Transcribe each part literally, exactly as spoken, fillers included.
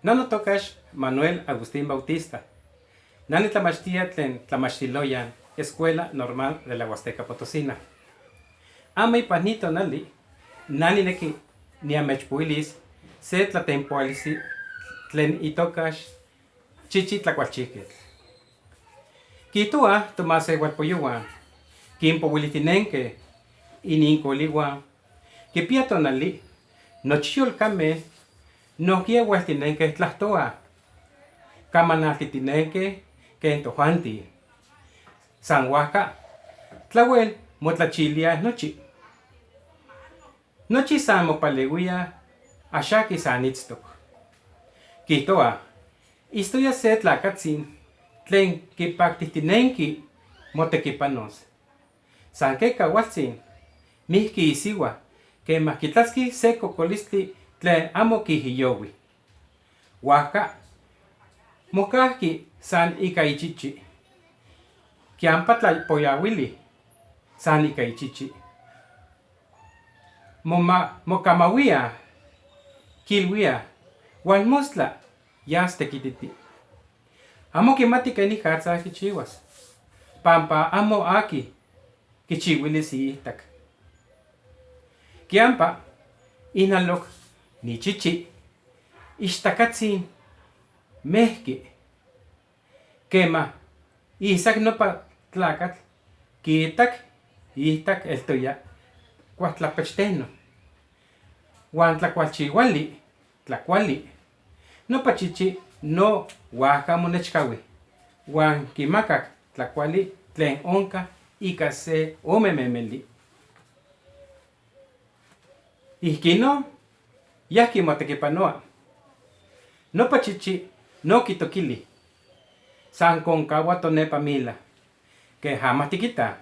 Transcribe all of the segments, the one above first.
Na notokax Manuel Agustín Bautista. Na nitlamachtia tlen tlamachtiloyan Escuela Normal de la Huasteca Potosina. Amo ipan ni tonali, na nineki niamechpowilis se tlatenpoalisi tlen itokax Chichi Tlakualchijketl. Kijtoa tomasewalpoyowan kinpowilijtinenkej ininkoliwan kipia tonali, nochi yolkamej nojkia waltinenkej tlajtoa, kamanaltitinenkej ken tojuanti. San wajka, tlawel motlachiliaj nochi. Nochi san mopalewia, axaki san itztok. Kijtoa, istoya se tlakatzin tlen kipaktijtinenki motekipanos. San kej kawaltzin, mijki isiwa, kemaj kitlaski se kokolistli tlen amo kijiyowi. Wajka, mokajki san ika ichichi. Kiampa tlapoyawili, san ika ichichi. Moma-, mokamawia, kilwia, uan mostla yas tekititi. Amo kimati kenijkatza kichiwas, pampa amo aki kichiwilis iijtak. Kiampa, ijnalok nichichi, ixtakatzin mejki. Kemaj, ihsak nopa tlakatl kitak ijtak eltoya kuajtlapechteno. Uan tlakualchiwali, tlakuali. Nopa chichi no uajka monechkawi, uan kimakak tlakuali tlen onka ika se ome memeli. Ijkinon, yajki motekipanoa. Nopa chichi no kitokili. San konkaua tonepa mila. Kej amaj tikita,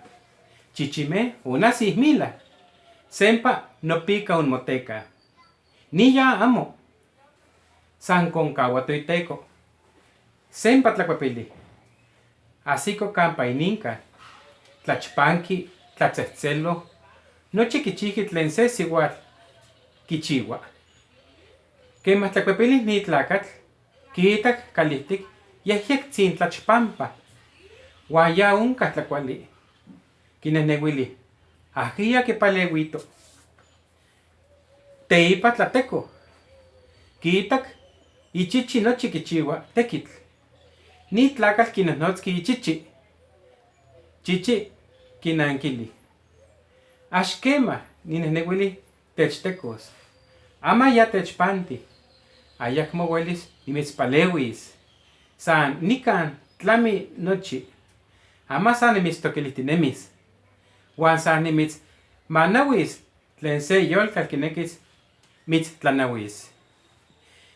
chichimej onasij mila. Sempa nopika onmoteka. Niya amo. San konkaua toiteko. Sempa tlakuepili. Ajsiko kampa ininka, tlachpanki, tlatsejtselo, nochi kichijki tlen se siwatl kichiwa. Kemaj tlakuepili ni tlakatl, kitak kalijtik yejyektzin tlachpampa, uan ya onka tlakuali. Kinejnewili, ajkia kipalewito. Teipa tlateko. Kitak, ichichi nochi kichiwa tekitl. Ni tlakatl kinojnotski ichichi. Chichi kinankili. Axkema ninejnewili techtekos. Ama ya techpanti. Ayakmo uelis nimitspalewis. San nikan tlami nochi. Ama san nimitstokilijtinemis. Uan san nimitsmanauis tlen se yolkatl kinekis mitztlanauis.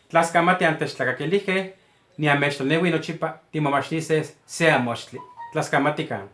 Tlaskamati antechtlakakilijkej, niamechtlonewis nochipa timomachtise se amochtli. Tlaskamatikan.